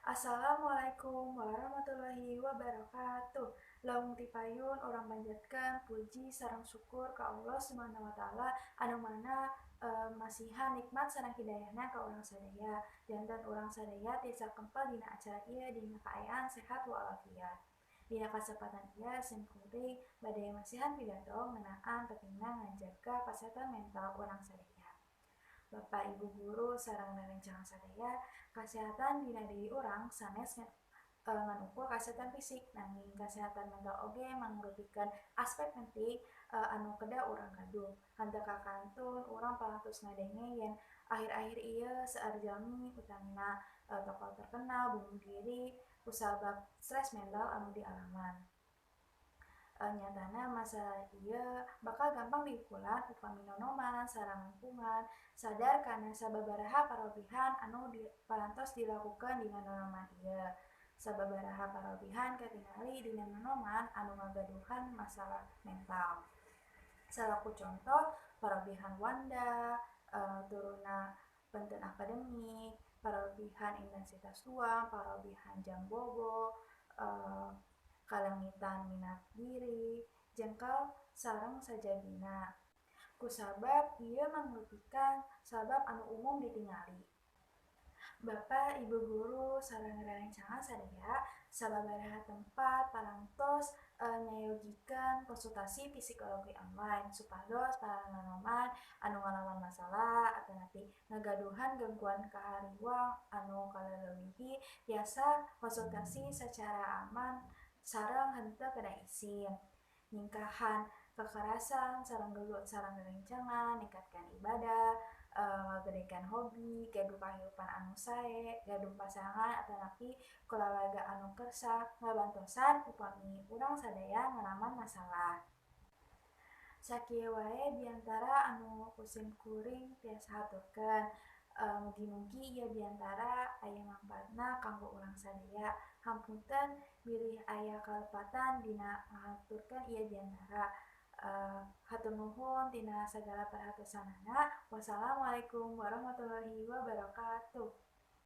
Assalamualaikum warahmatullahi wabarakatuh. Laung tipayun urang panjatkeun puji sareng syukur ka Allah Subhanahu wa taala anu mana masihan nikmat sareng hidayahna ka urang sadaya. Janten urang sadaya tiasa kempel dina acara ieu dina kaayaan sehat walafiat. Dina kasempatan ieu sim kuring bade masihan pidato ngeunaan pentingna ngajaga kesehatan mental urang sadaya. Bapak Ibu guru sareng rerencangan sadaya, kesehatan dina diri urang sanes ngan ukur kesehatan fisik, nanging kesehatan mental oge mangrupikeun aspek penting anu kedah urang gaduh. Henteu kakantun urang parantos ngadenge yen akhir-akhir ieu seueur jalmi, utamina tokoh terkenal, bunuh diri kusabab stres mental anu dialaman. Nyatana masalah ieu bakal gampang diukulan upami nonoman sareng lingkungan sadar kana sababaraha parobihan anu parantos dilakukeun dina nonoman ieu. Sababaraha parobihan katingali dina nonoman anu ngagaduhan masalah mental. Salaku contoh parobihan wanda, turunna penten akademik, parobihan intensitas luang, parobihan jam bobo, kalengitan minat diri, jengkel sareng sajabina. Kusabab ieu mangrupikeun sabab anu umum ditingali. Bapak, Ibu guru sareng rerencangan sadaya, sababaraha tempat parantos nyayogikeun konsultasi psikologi online supados para nonoman anu ngalaman masalah atanapi ngagaduhan gangguan kahariwang anu kaleleuwihi tiasa konsultasi secara aman sareng henteu kedah isin. Nyingkahan kekerasan sareng gelut sareng rerencangan, ningkatkeun ibadah, ngagedekeun hobi, gaduh kahirupan anu sae, gaduh pasangan atanapi kulawarga anu kersa ngabantosan upami urang sadaya ngalaman masalah. Sakieu wae biantara anu ku sim kuring tiasa haturkeun. Mugi-mugi ieu biantara aya mangpaatna kanggo urang sadaya. Hapunten bilih aya kalepatan dina ngahaturkeun ieu biantara. Hatur nuhun tina sagala perhatosanana. Wassalamualaikum warahmatullahi wabarakatuh.